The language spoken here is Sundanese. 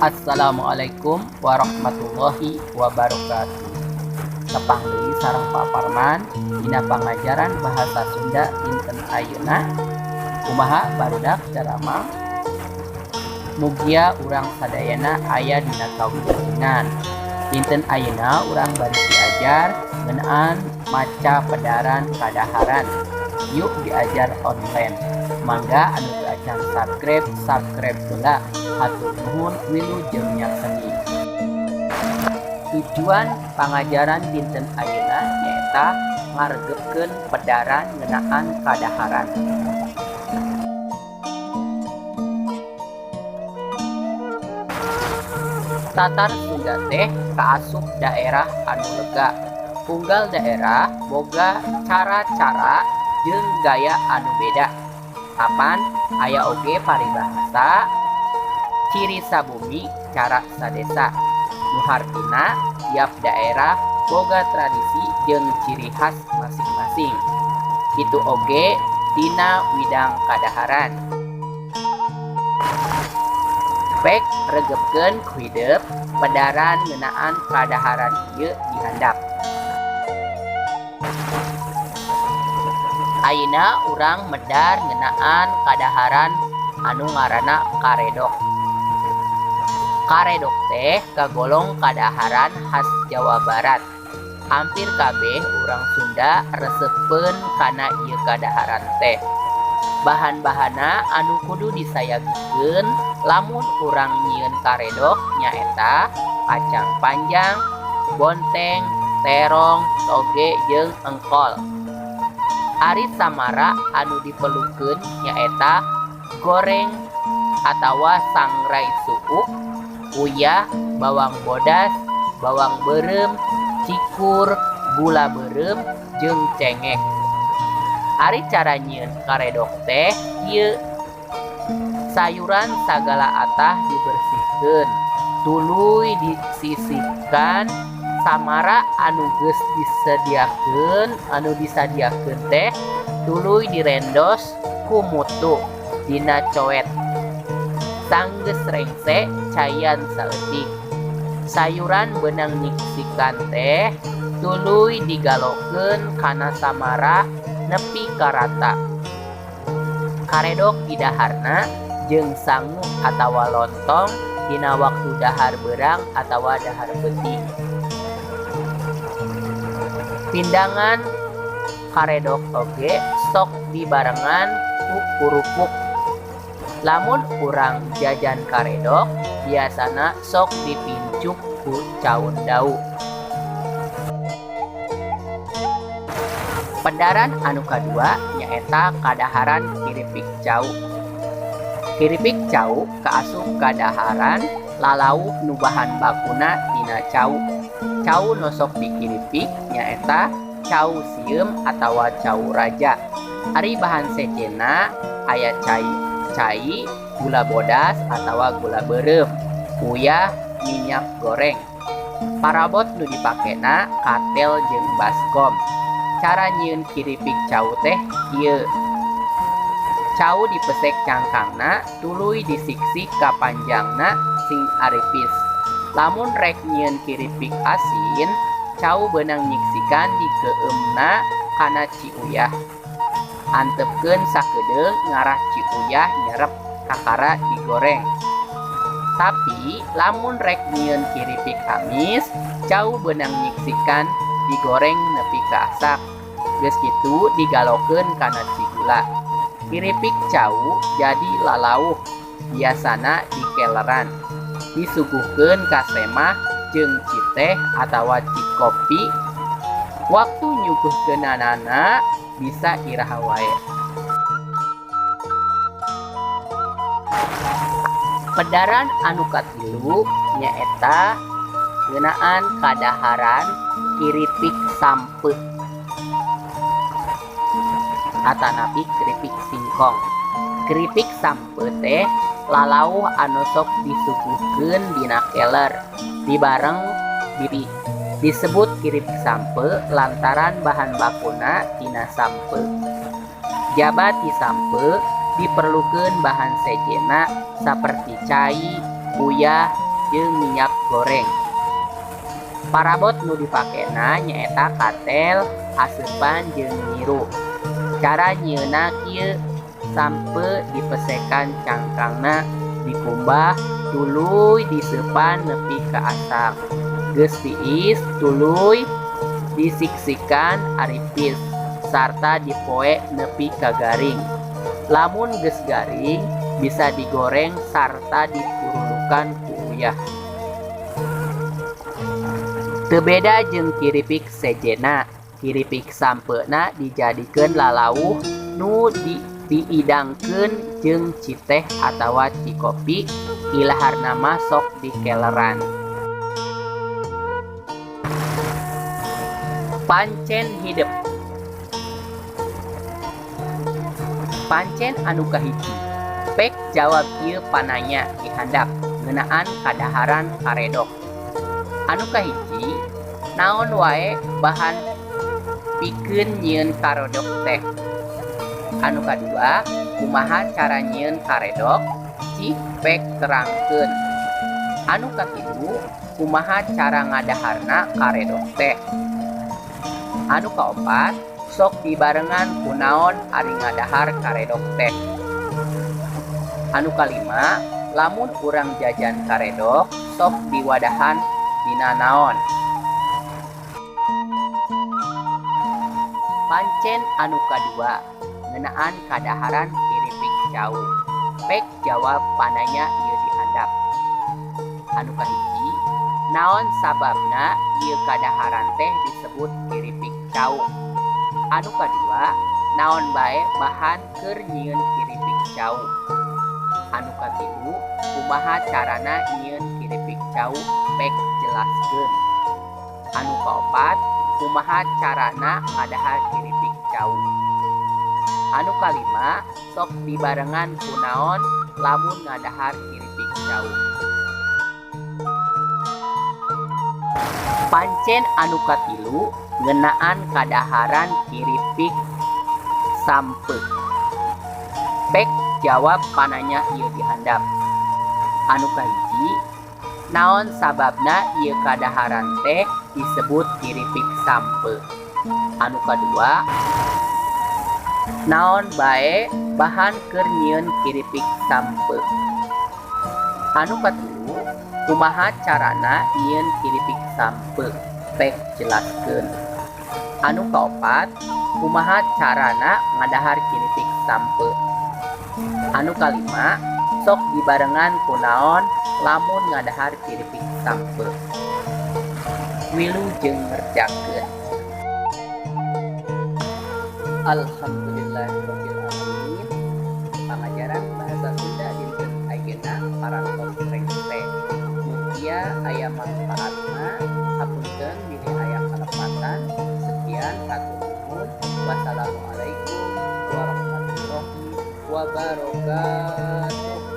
Assalamualaikum warahmatullahi wabarakatuh. Tepang deui sareng Pak Parman dina pangajaran bahasa Sunda dinten ayeuna. Kumaha, barudak daramang? Mugia urang sadayana aya dina kawilujengan. Dinten ayeuna urang bade diajar ngeunaan maca pedaran kadaharan. Yuk, diajar online. Mangga anu teu acan subscribe, subscribe heula. Hatur nuhun, wilujeng nyakseni. Tujuan pangajaran dinten ayeuna nyaeta ngaregepkeun pedaran ngeunaan kadaharan. Tatar Sunda teh kaasup daerah anu lega. Unggal daerah boga cara-cara jeung gaya anu beda. Apan aya oge paribahasa ciri sabumi cara sadesa, nu hartina tiap daerah boga tradisi jeung ciri khas masing-masing. Kitu oge dina widang kadaharan. Pek regepkeun ku hidep pedaran ngeunaan kadaharan ieu di handap. Ayeuna urang medar ngeunaan kadaharan anu ngaranna karedok. Karedok teh kagolong kadaharan khas Jawa Barat. Hampir kabeh urang Sunda resepeun kana ieu kadaharan teh. Bahan-bahanna anu kudu disayagikeun lamun urang nyieun karedok nyaeta kacang panjang, bonteng, terong, toge jeung engkol. Ari samara anu diperlukeun nyaeta goreng atawa sangrai suuk, uyah, bawang bodas, bawang beureum, cikur, gula beureum jeung cengek. Ari cara nyieun karedok teh kieu. Sayuran sagala atah dibersihkeun, tuluy disisihkan. Samara anu geus disediakeun anu disadiakeun teh tuluy direndos ku mutu dina coet. Sanggeus rengse, caian saeutik. Sayuran beunang nyiksikan teh tuluy digalokeun kana samara nepi ka rata. Karedok didaharna jeung sangu atawa lontong dina waktu dahar beurang atawa dahar peuting. Pindangan karedok oge sok dibarengan ku kurupuk. Lamun urang jajan karedok biasana sok dipincuk ku caun dau. Pedaran anu kadua nyaeta kadaharan kiripik cau. Kiripik cau kaasup kadaharan lalauh nu bahan bakuna tina cau. Cau nu sok dikiripik nyaeta cau sieum atawa cau raja. Ari bahan sejenna aya cai, cai, gula bodas atawa gula beureum, uyah, minyak goreng. Parabot nu dipakena katel jeung baskom. Cara nyieun kiripik cau teh kieu. Cau dipesek cangkangna, tuluy disiksik ka panjangna sing aripis. Lamun rek nyieun kiripik asin, cau beunang nyiksikan dikeueumna kana ciuyah. Antepkeun sakedeung ngarah ciuyah nyerep kakara digoreng. Tapi lamun rek nyieun kiripik amis, cau beunang nyiksikan digoreng nepi ka asak. Geus kitu digalokeun kana cigula. Kiripik cau jadi lalauh, biasana dikeleran. Disuguhkeun ka semah jeung citeh atawa cikopi. Waktu nyuguhkeunanana bisa iraha wae. Pedaran anu katilu nyaeta ngeunaan kadaharan kiripik sampeu atanapi keripik singkong. Keripik sampeu teh lalauh anu sok disuguhkeun dina keler dibareng di disebut kiripik sampeu lantaran bahan bakuna tina sampeu. Jaba ti sampeu diperlukeun bahan sejenna saperti cai, uyah, jeung minyak goreng. Parabot nu dipakena nyaeta katel, aseupan jeung nyiru. Cara nyieunna kieu: sampeu dipesekan cangkangna, dikumbah, tuluy diseupan nepi ka asak. Geus tiis tuluy disiksikan aripis sarta dipoe nepi ka garing. Lamun geus garing bisa digoreng sarta dipurulukan ku uyah. Teu beda jeung kiripik sejenna, kiripik sampeuna dijadikeun lalauh nu diidangkeun jeung citeh atawa cikopi, ilaharna mah sok dikeleran. Pancen hidep. Pancen anu kahiji, pek jawab ieu pananya di handap ngeunaan kadaharan karedok. Anu kahiji, naon wae bahan pikeun nyieun karedok teh? Anu kadua, kumaha cara nyieun karedok? Cik pek terangkeun. Anu katilu, kumaha cara ngadaharna karedok teh? Anu kaopat, sok dibarengan ku naon ari ngadahar karedok teh? Anu kalima, lamun urang jajan karedok sok diwadahan dina naon? Pancen anu kadua, ngeunaan kadaharan kiripik cau. Pek jawab pananya ieu di handap. Anu kahiji, naon sababna ieu kadaharan teh disebut kiripik cau? Anu kadua, naon bae bahan keur nyieun kiripik cau? Anu katilu, kumaha carana nyieun kiripik cau? Pek jelaskeun. Anu kaopat, kumaha carana ngadahar kiripik cau? Anu kalima, sok dibarengan ku naon lamun ngadahar kiripik cau? Pancen anu katilu, ngeunaan kadaharan kiripik sampeu. Pek jawab pananya ieu di handap. Anu kahiji, naon sababna ieu kadaharan teh disebut kiripik sampeu? Anu kadua, naon bae bahan keur nyieun kiripik sampeu? Anu katilu, kumaha carana nyieun kiripik sampeu? Pek jelaskeun. Anu kaopat, kumaha carana ngadahar kiripik sampeu? Anu kalima, sok dibarengan ku naon lamun ngadahar kiripik sampeu? Wilujeng ngerjakeun. Alhamdulillahirabbil alamin. Pangajaran bahasa Sunda dinten ayeuna parantos rengse. Mugia aya manfaatna, hapunten bilih aya kalepatan. Sekian, hatur nuhun. Wassalamualaikum warahmatullahi wabarakatuh.